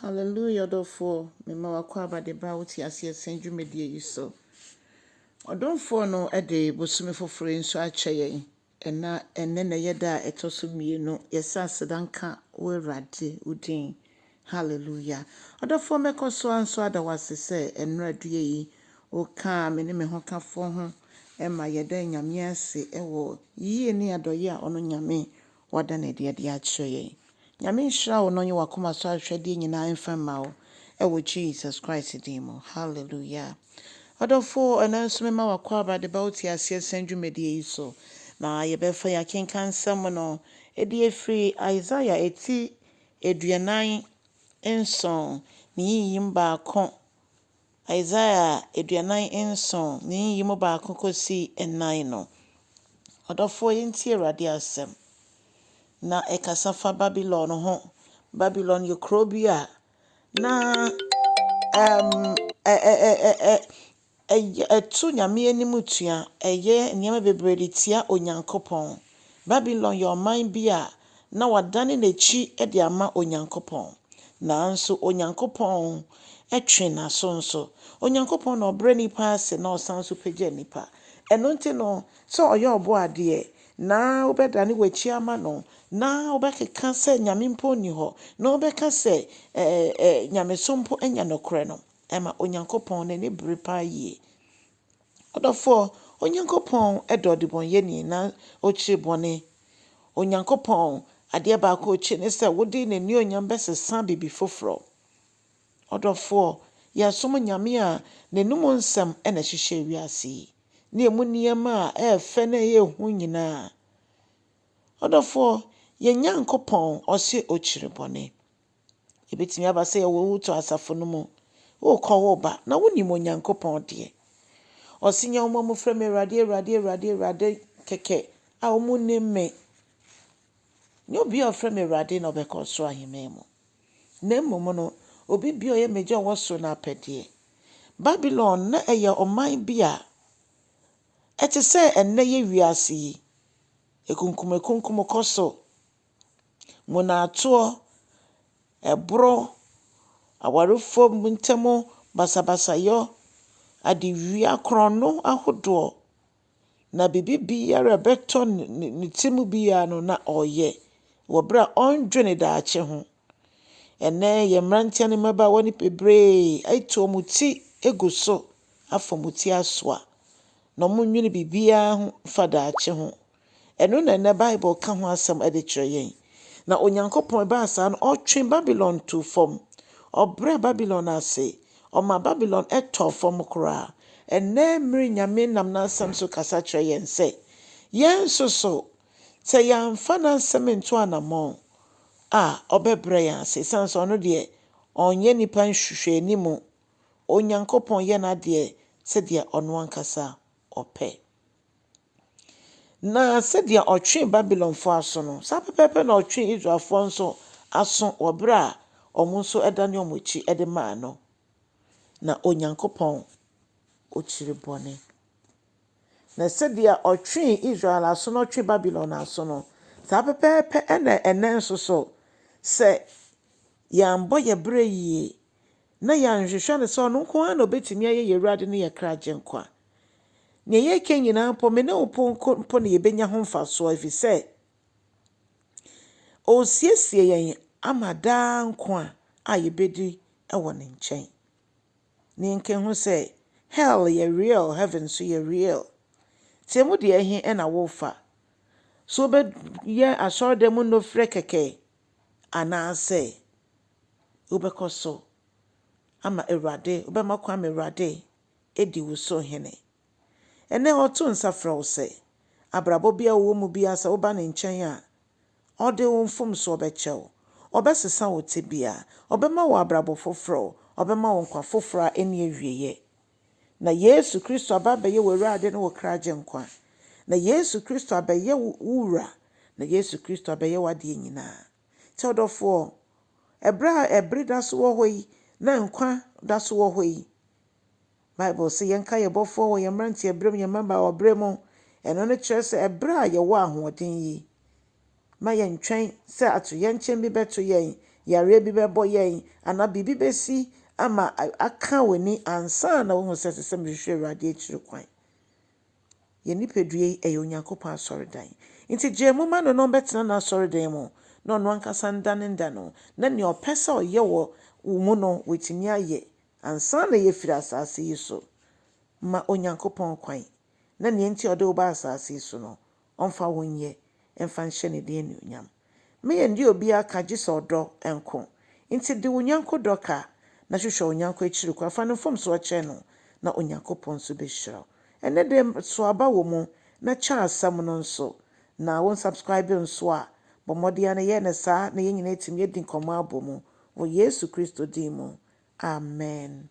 Hallelujah ɔdɔfoɔ, mema w'akwaaba de ba wo te aseɛ sɛn dwumadie yi so. Ɔdomfoɔ no de bosome foforɔ yi nso akyɛ yɛn. Ɛna ɛnɛ na ɛyɛ da a ɛtɔ so mmienu. Yɛsɛ aseda nka wo Awurade wo din. Hallelujah. Ɔdɔfoɔ mɛkɔ so ara nso ada wo ase sɛ nnora dua yi wokaa me ne me ho kafoɔ ho ma yɛda Nyame ase wɔ yie ne adɔeɛ a ɔno Nyame wada no adi de akyerɛ yɛn. Nyame nhyira wo na ɔnyɛ w'akoma so ahwehwɛdeɛ nyinaa mfa mma wo ɛwɔ Jesus Christ din mu. Hallelujah. Ɔdɔfoɔ, ɛno nso mema w'akwaaba de ba wo te aseɛ sɛn dwumadie yi so. Na yɛbɛfa yɛn akenkan nsɛm no ɛde afiri Isaiah eti 47 ne yiyim 1. Isaiah 47 ne yiyim 1 kɔsi 4 no. Ɔdɔfoɔ, yɛntie Awurade asɛm. Na ɛkasa fa Babylon ho. Babylon yɛ kuro bi a na ɛ ɛ ɛ ɛ ɛyɛ ɛto Nyame anim tua, ɛyɛ nneɛma bebree de tia Onyankopɔn. Babylon yɛ ɔman bi a na wadane n'akyi de ama Onyankopɔn. Nanso Onyankopɔn twe n'aso nso. Onyankopɔn na ɔbrɛ nipa ase na ɔsan nso pagya nipa. Ɛno nti no, sɛ ɔyɛ ɔbɔadeɛ na wobɛdane w'akyi ama no, na wobɛkeka sɛ Nyame mpo nni hɔ, na wobɛka sɛ ɛɛ ɛ nyamesom mpo nyɛ nokorɛ no, ɛma Onyankopɔn n'ani bere paa yie. Ɔdɔfoɔ, Onyankopɔn dɔ ɔdebɔneyɛni na ɔkyiri bɔne. Onyankopɔn adeɛ baako a ɔkyi ne sɛ wode n'anionyam bɛsesa biribi foforɔ. Ɔdɔfoɔ, yɛsom Nyame a n'anum nsɛm na ɛhyehyɛ wiase yi, ne emu nneɛma a ɛyɛ fɛ na ɛyɛ hu nyinaa. Ɔdɔfoɔ, yɛn Nyankopɔn ɔse ɔkyiri bɔne. Ebɛtumi aba sɛ yɛwɔ wo to asafo no mu, wokɔ wo ba na wonim Onyankopɔn deɛ. Ɔse nyɛ wɔn a wɔfrɛ me Awurade, Awurade, Awurade, Awurade kɛkɛ a wɔn nnim me. Nyɛ obi a ɔfrɛ me Awurade na ɔbɛkɔ ɔsoro ahemman mu. Na mmom no, obi bi a ɔyɛ m'agya a ɔwɔ soro no apɛdeɛ. Babylon na ɛyɛ ɔman bi a ɛte sɛ ɛnnɛ yɛ wiase yi. Ekunkum ekunkum kɔ so. Mmunaatoɔ, ɛborɔ, awarefoɔ ntam basabasayɔ, adewia, korɔno ahodoɔ. Na biribi biara a ɛbɛtɔ ne ne tirim biara no na ɔreyɛ wɔ berɛ a ɔndwene daakye ho. Ɛnnɛ yɛn mmeranteɛ ne mmabaawa no bebree atu wɔn ti gu so afa wɔn ti asoa. Na wɔnnwene biribiara ho fa daakye ho. Ɛno na ɛnnɛ Bible ka ho asɛm de kyerɛ yɛn. Na Onyankopɔn baa saa no, ɔtwe Babylon too fam. Ɔbrɛɛ Babylon ase. Ɔma Babylon tɔɔ fam koraa. Ɛnnɛ mmere Nyame nam n'asɛm so kasa kyerɛ yɛn sɛ, yɛn nso so, sɛ yɛamfa n'asɛm nto anammɔn a, ɔbɛbrɛ yɛn ase. Esiane sɛ ɔno deɛ, ɔnyɛ nipa nhwehwɛnimu. Onyankopɔn yɛ n'adeɛ sɛdeɛ ɔno ankasa ɔpɛ. Na sɛdeɛ ɔtwee Babylonfoɔ aso no, saa pɛpɛɛpɛ na ɔtwee Israelfoɔ nso aso wɔ berɛ a wɔn nso dane wɔn akyi de maa no. Na Onyankopɔn ɔkyiri bɔne. Na sɛdeɛ ɔtwee Israel aso na ɔtwee Babylon aso no, saa pɛpɛɛpɛ ɛna ɛnɛ nso so, sɛ yɛambɔ yɛn berɛ yie na yɛanhwehwɛ no sɛ ɔno nko ara na obɛtumi ayɛ yɛn Awurade ne yɛn kra gyenkwa. Nea yɛreka nyinaa mpo, me ne wo mpo na yɛbɛnya ho mfasoɔ ɛfiri sɛ, ɔresiesie yɛn ama daa nkwa a yɛbɛdi wɔ ne nkyɛn. Na yɛnka hu sɛ hell yɛ real, heaven nso yɛ real. Nti emu deɛ ɛhe na worefa? So wobɛyɛ asɔredan mu nnɔfrɛ kɛkɛ anaasɛ wobɛkɔ so ama Awurade, wobɛma kwan ma Awurade adi wo so hene. Ɛnnɛ ɔto nsa frɛ wo sɛ, abrabɔ bi a wowɔ mu biara sɛ woba ne nkyɛn a, ɔde wo mfomsoɔ bɛkyɛ wo. Ɔbɛsesa wo tebea. Ɔbɛma wo abrabɔ foforɔ. Ɔbɛma wo nkwa foforɔ a ɛnni awieeɛ. Na Yesu Kristo aba abɛyɛ w'Awurade ne wo kra gyenkwa. Na Yesu Kristo abɛyɛ wo wura. Na Yesu Kristo abɛyɛ w'adeɛ nyinaa. Nti ɔdɔfoɔ, ɛberɛ a ɛbere da so wɔ hɔ yi, na nkwa da so wɔ hɔ yi, Bible sɛ yɛnka yɛn bɔfoɔ wɔ yɛn mmeranteɛ berɛ mu, yɛn mmabaawa berɛ mu. Ɛno no kyerɛ sɛ ɛberɛ a yɛwɔ ahoɔden yi, ma yɛntwɛn sɛ atoyerɛnkyɛm bi bɛto yɛn Yareɛ bi bɛbɔ yɛn anaa biribi bɛsi ama aka w'ani ansa na wohu sɛ ɛsɛ sɛ mehwehwɛ Awurade akyiri kwan. Yɛn nipadua yi ɛyɛ Onyankopɔn asɔredan. Nti gye mu ma no na ɔmbɛtena n'asɔredan mu na ɔno ankasa ndaneda no na nea ɔpɛ sɛ ɔyɛ wɔ wo mu no watumi ayɛ ansa na yɛfiri asase yi so. Ma Onyankopɔn kwan na nea nti ɔde wo ba asase yi so no, ɔmfa wo nyɛ mfa nhyɛ ne din anuonyam. Meyɛ ndi obiara ka gye sɛ ɔdɔ nko. Nti de wo nyanko dɔ ka na hwehwɛ wo nyanko akyiri kwan fa no mfomsoɔ kyɛ no na Onyankopɔn nso bɛhyira wo. Ɛnɛ de so aba wɔ mu na kyɛ asɛm no nso na wo subscribe nso a bɔ mmɔden na yɛ ne saa na yɛn nyinaa atumi adi nkɔmmɔ abɔ mu wɔ Yesu Kristo din mu. Amen.